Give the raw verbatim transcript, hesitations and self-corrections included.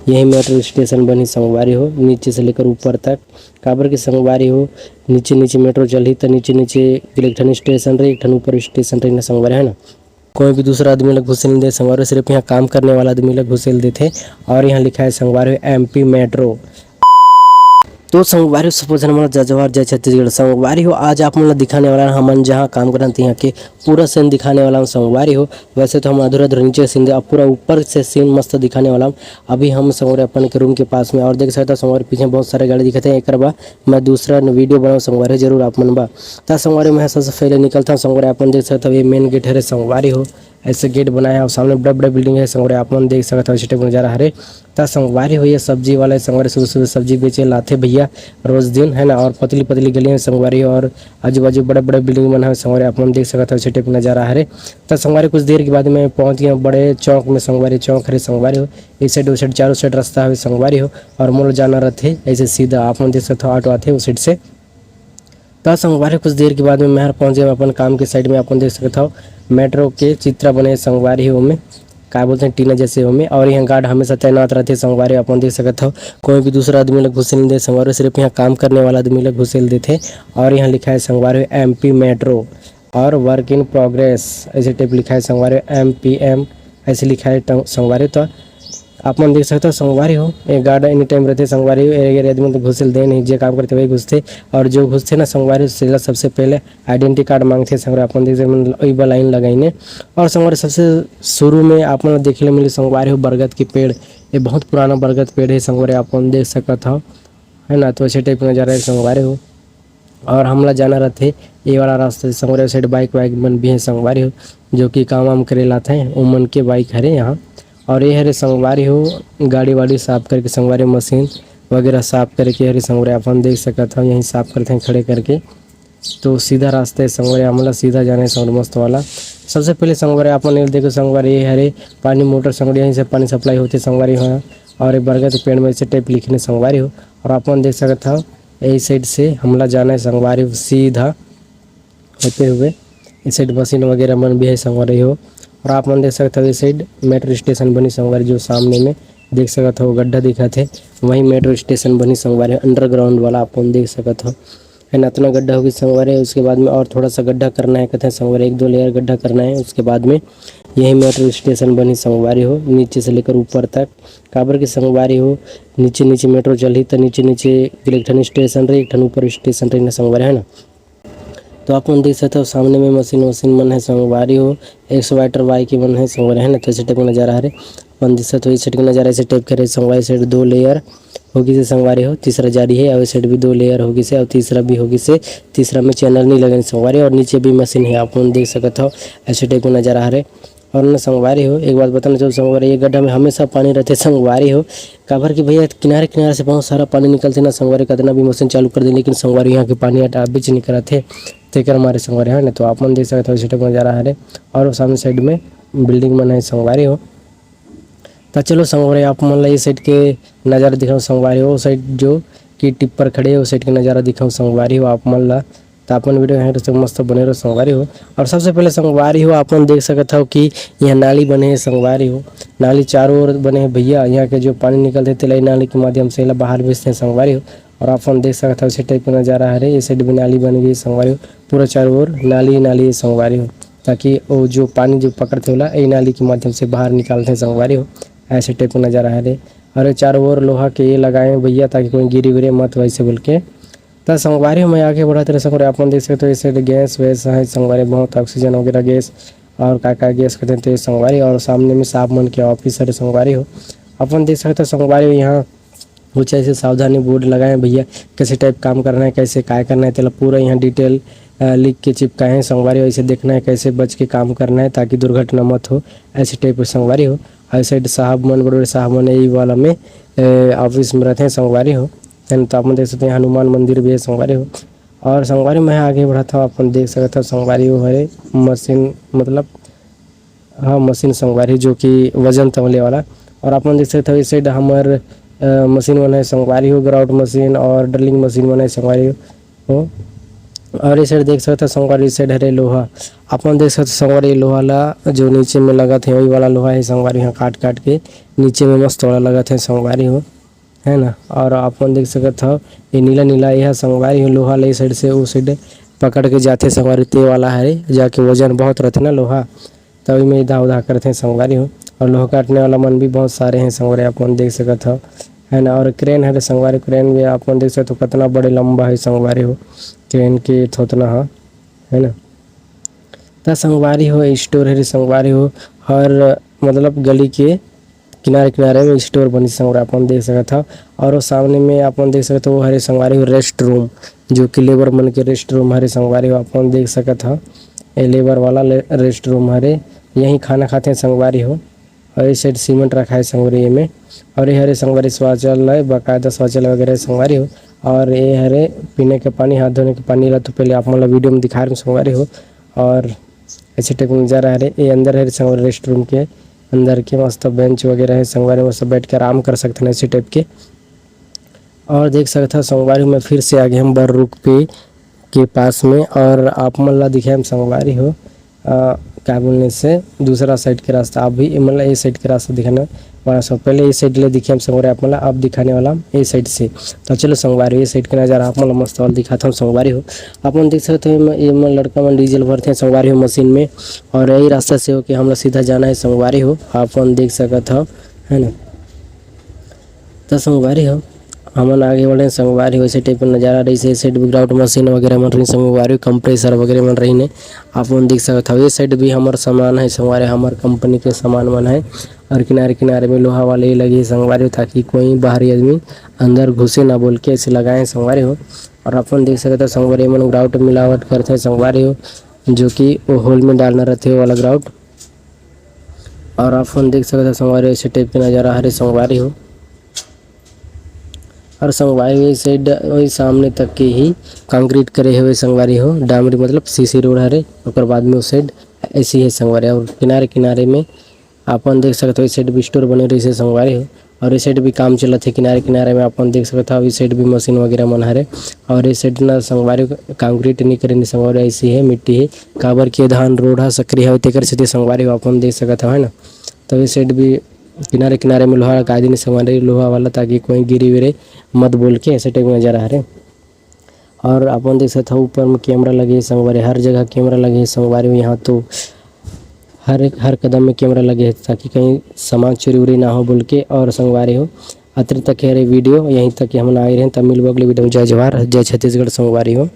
यही metro station बनही संगवारी हो, नीचे से लेकर ऊपर तक। काबर के संगवारी हो, नीचे नीचे मेट्रो चलही त नीचे नीचे एक ठन स्टेशन रही, एक ठन ऊपर स्टेशन रही ना संगवारी, है ना। कोई भी दूसरा आदमी ला घुसे नहीं दे संगवारी, सिर्फ यहाँ काम करने वाला आदमी ला घुसे देथे। और यहाँ लिखा है संगवारी हो एमपी मेट्रो। तो संगवारी हो, सबो झन मन ला जय जोहार, जय छत्तीसगढ़। संगवारी हो, आज आप मन ला दिखाने वाला हमन जहाँ काम करन तिहाँ के पूरा सीन दिखाने वाला हूँ संगवारी हो। वैसे तो हम अधूरा अधूरा नीचे सीन दे, अब पूरा ऊपर से सीन मस्त दिखाने वाला हूँ। अभी हम संगवारी अपन के रूम के पास में, और देख सकता संगवारी पीछे बहुत सारे गाड़ी दिखत है। एक बार मैं दूसरा वीडियो बनाऊँ संगवारी, जरूर आप मन बा। त संगवारी मैं सबसे पहले निकलता हूँ संगवारी, अपन देख सकता ये मेन गेट हरे संगवारी हो। ऐसे गेट बनाया है और सामने बड़े बड़े बिल्डिंग है संगवारी, आप मन देख सकता हो इस टाइप नजारा हरे। त संगवारी हो ये सब्जी वाला है संगवारी, सुबह सुबह सब्जी बेचे लाथे भैया रोज दिन, है ना। और पतली पतली गली है संगवारी, और आजू बाजू बड़े बड़े बिल्डिंग बना है संगवारी, आप मन देख सकता हो इस टाइप नजारा हरे। त संगवारी कुछ देर के बाद मैं पहुँच गया बड़े चौक में संगवारी, चौक हरे संगवारी हो। इस साइड उस साइड चारों साइड रास्ता है संगवारी हो, और मोर जाना रहते ऐसे सीधा, आप मन देख सकता हो ऑटो आते उस साइड से। त संगवारी कुछ देर के बाद में मैं हर पहुँच गया अपन काम के साइड में, आप मन देख सकता हो मेट्रो के चित्रा बने संगवारी हो में, का बोलते हैं टीना जैसे हो में। और यहाँ गार्ड हमेशा तैनात रहते संगवारी, आप मन देख सकता हो कोई भी दूसरा आदमी ला घुसे नहीं दे संगवारी, सिर्फ यहाँ काम करने वाला आदमी ला घुसे देथे। और यहाँ लिखा है संगवारी एमपी मेट्रो और वर्क इन प्रोग्रेस ऐसे टाइप लिखा है संगवारी, एमपीएम ऐसे लिखा है संगवारी। तो आप मन देख सकते हो संगवारी हो, ये गार्ड एनी टाइम रहते संगवारी हो, एरे गेरे आदमी तो घुसे दे नहीं, जे काम करते वही घुसते। और जो घुसते ना संगवारी हो, सेला सबसे पहले आइडेंटिटी कार्ड मांगते संगवारी, आप मन देख सकते हो, ओई बा लाइन लगाइन। और संगवारी सबसे शुरू में आप मन देखे मिले संगवारी हो बरगद के पेड़, ये बहुत पुराना बरगद पेड़ है संगवारी, आप मन देख सकत हो, है ना। तो ऐसे टाइप नजारा है संगवारी हो। और हमला जाना रहते ये वाला रास्ता से संगवारी हो, साइड बाइक वाइक मन भी है संगवारी हो, जो कि काम वाम करे लाते हैं, वो मन के बाइक हरे यहाँ। और ये हरे संगवारी हो गाड़ी वाड़ी साफ करके संगवारी मशीन वगैरह साफ करके हरे संगवारी अपन देख सकत हो, यहीं साफ करते हैं खड़े करके। तो सीधा रास्ता है संगवारी, हमला सीधा जाना है संगवारी मस्त वाला। सबसे पहले संगवारी अपन ये देखो संगवारी ये हरे पानी मोटर संगवारी, यहीं से पानी सप्लाई होते संगवारी हो। और ये बरगद पेड़ में ऐसे टाइप लिखने संगवारी हो, और अपन देख सकत हो यही साइड से हमला जाना है संगवारी हो सीधा होते हुए। इस साइड मशीन वगैरह मन भी है संगवारी हो। और आप मन देख सकते हो इस साइड मेट्रो स्टेशन बनी संगवारी, जो सामने में देख सकत हो गड्ढा दिखत है, वही मेट्रो स्टेशन बनी संगवारी हो, अंडरग्राउंड वाला आप मन देख सकत हो, है ना। इतना गड्ढा होगी संगवारी, उसके बाद में और थोड़ा सा गड्ढा करना है, कहते हैं संगवारी एक दो लेयर गड्ढा करना है। उसके बाद में यही मेट्रो स्टेशन बनी संगवारी हो, नीचे से लेकर ऊपर तक। काबर के संगवारी हो, नीचे नीचे मेट्रो चलही त नीचे नीचे एक ठन स्टेशन रही, एक ठन ऊपर स्टेशन रही ना संगवारी, है ना। तो आप मन देख सकते हो सामने में मशीन वशीन मन है संगवारी हो, एक्सवाटर वाई के मन है संगवारी, है ना। तो ऐसे टाइप का नजारा हरे, अपन देख सकते हो इस साइड का नजारा, ऐसे टाइप करे संगवारी, साइड दो लेयर होगी से संगवारी हो, तीसरा जारी है, और इस साइड भी दो लेयर होगी से, और तीसरा भी होगी से, तीसरा में चैनल नहीं लगे संगवारी, और नीचे भी मशीन है, आप मन देख सकते हो ऐसे टाइप का नजारा हरे। और ना संगवारी हो, एक बात बताना चाहूँ संगवारी, ये गड्ढा में हमेशा पानी रहते संगवारी हो, काबर कि भैया किनारे किनारे से बहुत सारा पानी निकलते ना संगवारी, कितना भी मशीन चालू कर दे, लेकिन संगवारी यहाँ के पानी हटा बीच नहीं करत है, तेकर मारे संगवारी है ना। तो आप मन देख सकते हो इस टाइप का नजारा हरे, और सामने साइड में बिल्डिंग मन है संगवारी हो। तो चलो संगवारी, आप मन ला ये साइड के नजारा दिखाऊँ संगवारी हो, साइड जो कि टिप्पर खड़े है, उस साइड के नजारा दिखाऊँ संगवारी हो आप मन ला। तो आप मन वीडियो यहाँ तक मस्त बने रहो संगवारी हो। और सबसे पहले संगवारी हो, आप मन देख सकत हो कि यहाँ नाली बने है संगवारी हो, नाली चारों ओर बने है भैया। यहाँ के जो पानी निकलते तेलाई नाली के माध्यम से एला बाहर भेजते हैं संगवारी हो। और आप मन देख सकत हो इसी टाइप का नजारा हरे, ये साइड भी नाली बन गई संगवारी हो, पूरा चारों ओर नाली ही नाली है संगवारी हो, ताकि वो जो पानी जो पकड़ते होला ये नाली के माध्यम से बाहर निकालते हैं संगवारी हो। ऐसे टाइप का नजारा हरे। और ये चारों ओर लोहा के ये लगाए हैं भैया, ताकि कोई गिरे विरे मत वैसे बोल के। त संगवारी हो, मैं आगे बढ़त रहे संगवारी, आप मन देख सकते हो इस साइड गैस वैस है संगवारी, बहुत ऑक्सीजन वगैरह गैस और का का गैस करते हैं तो ये संगवारी। और सामने में साहब मन के ऑफिस है संगवारी हो, अपन देख सकते हो संगवारी हो। यहाँ कुछ ऐसे सावधानी बोर्ड लगाए हैं भैया, कैसे टाइप काम करना है, कैसे काय करना है, तेला पूरा यहाँ डिटेल लिख के चिपकाए हैं संगवारी हो। ऐसे देखना है कैसे बच के काम करना है ताकि दुर्घटना मत हो, ऐसे टाइप के संगवारी हो। और साइड साहब मन, बड़े बड़े साहब मन यही वाला में ऑफिस में रहते हैं संगवारी हो, है ना। तो आप मन देख सकते हैं हनुमान मंदिर भी है संगवारी हो। और संगवारी मैं आगे बढ़त हूँ, अपन देख सकत हो संगवारी हो हरे मशीन, मतलब हाँ मशीन संगवारी जो कि वजन तौले वाला। और आप मन देख सकत हो इस साइड हमर अ, मशीन मन है संगवारी हो, ग्राउट मशीन और ड्रिलिंग मशीन मन है संगवारी हो। और ये साइड देख सकत हो संगवारी, ये साइड हरे लोहा। आप मन देख सकत हो संगवारी, ये लोहा ला जो नीचे में लगत हे, वही वाला लोहा हे संगवारी, यहाँ काट काट के नीचे में मस्त वाला लगत हे संगवारी हो, है ना। और आप मन देख सकत हो ये नीला नीला, ये ह संगवारी हो लोहा ला ये साइड से वो साइड पकड़ के जाथे संगवारी, ते वाला हरे, जाके वजन बहुत रहथे ना लोहा, तभी में धाव धाव करथे संगवारी हो। और लोहा काटने वाला मन भी बहुत सारे हैं संगवारी, आप मन देख सकत हो, है ना। और क्रेन हरे संगवारी, क्रेन भी आप मन देख सकत हो कितना बड़े लंबा है संगवारी हो, क्रेन के थोथना ह, है ना। त संगवारी हो, स्टोर हरे संगवारी हो, हर मतलब गली के किनारे किनारे में स्टोर बनी संगवारी, आप मन देख सकत हो। और वो सामने में आप मन देख सकत हो, वो हरे संगवारी हो रेस्ट रूम, जो कि लेबर मन के रेस्ट रूम हरे संगवारी हो, आप मन देख सकत हो। ये लेबर वाला रेस्ट रूम हरे, यहीं खाना खाथे संगवारी हो। और ये साइड सीमेंट रखा है संगवारी ये में। और ये हरे संगवारी शौचालय, बाकायदा शौचालय वगैरह संगवारी हो। और ये हरे पीने के पानी, हाथ धोने के पानी ला तो पहले आप मन ला वीडियो में दिखा रहे संगवारी हो। और ऐसे टाइप के नज़ारा हरे, ये अंदर हरे संगवारी रेस्ट रूम के अंदर के मस्त बेंच वगैरह है संगवारी, मस्त बैठ के आराम कर सकते हैं ऐसे टाइप के। और देख सकत हो संगवारी हो, मैं फिर से आ गए हम बर रुख पे के पास में, और आप मन ला दिखाए हम संगवारी हो, अ, का बोलने से दूसरा साइड के रास्ता, आप भी मतलब ये साइड के रास्ता दिखाना वाला सब। पहले ये साइड ले दिखे हम संगवारी आप मन ला, आप दिखाने वाला हम ये साइड से। तो चलो संगवारी हो, ये साइड के नज़ारा आप मन ला मस्त वाला दिखाता हूँ संगवारी हो। आप मन देख सकते हो, ये मन लड़का मन डीजल भरते हैं संगवारी हो मशीन में, और यही रास्ता से होके हम लोग सीधा जाना है संगवारी हो, आप मन देख सकत हो, है ना। त संगवारी हो, हमन आगे बढ़े संगवारी हो, ऐसे टाइप के नज़ारा रही से, साइड भी ग्राउंड मशीन वगैरह मन रही संगवारी हो, कंप्रेसर वगैरह मन रही ने, आप मन देख सकत हो। ये साइड भी हमर सामान है संगवारी, हमर कंपनी के सामान मन है। और किनारे किनारे में लोहा वाले लगे संगवारी हो, ताकि कोई बाहरी आदमी अंदर घुसे ना बोल के ऐसे लगाए हैं संगवारी हो। और आप मन देख सकत हो संगवारी मन ग्राउंड मिलावट करते हैं संगवारी हो, जो कि वो होल में डालना रहते हो वाला ग्राउंड। और आप मन देख सकत हो संगवारी हो, ऐसे टाइप के नज़ारा हरे संगवारी हो। और संगवारी हो, ये साइड वही सामने तक के ही कंक्रीट करे हुए संगवारी हो, डामरी मतलब सीसी रोड हरे, ओकर बाद में उस साइड ऐसी है संगवारी। और किनारे किनारे में आप मन देख सकत हो, इस साइड भी स्टोर बने रही से संगवारी हो, और इस साइड भी काम चलत है किनारे किनारे में, आप मन देख सकत हो। इस साइड भी मशीन वगैरह मन हरे, और इस साइड ना संगवारी हो कंक्रीट नहीं करे, नहीं संगवारी हो, ऐसी है मिट्टी है, काबर के धान रोड हा सकरी हवे, तेकर सेती संगवारी हो आप मन देख सकत हो, है ना। तो इस साइड भी किनारे किनारे में लोहा लगा दीन संगवारी, लोहा वाला, ताकि कोई गिरी विरे मत बोल के, ऐसे टाइप नज़ारा हरे। और आप मन देख सकत हो ऊपर में कैमरा लगे हे संगवारी, हर जगह कैमरा लगे हे संगवारी हो। यहाँ तो हर हर कदम में कैमरा लगे हे, ताकि कहीं सामान चोरी उरी ना हो बोल के। और संगवारी हो, अतरे तक हरे वीडियो, यहीं तक हमन आए रहे, तब मिलबो अगले वीडियो में। जय जोहार, जय छत्तीसगढ़ संगवारी हो।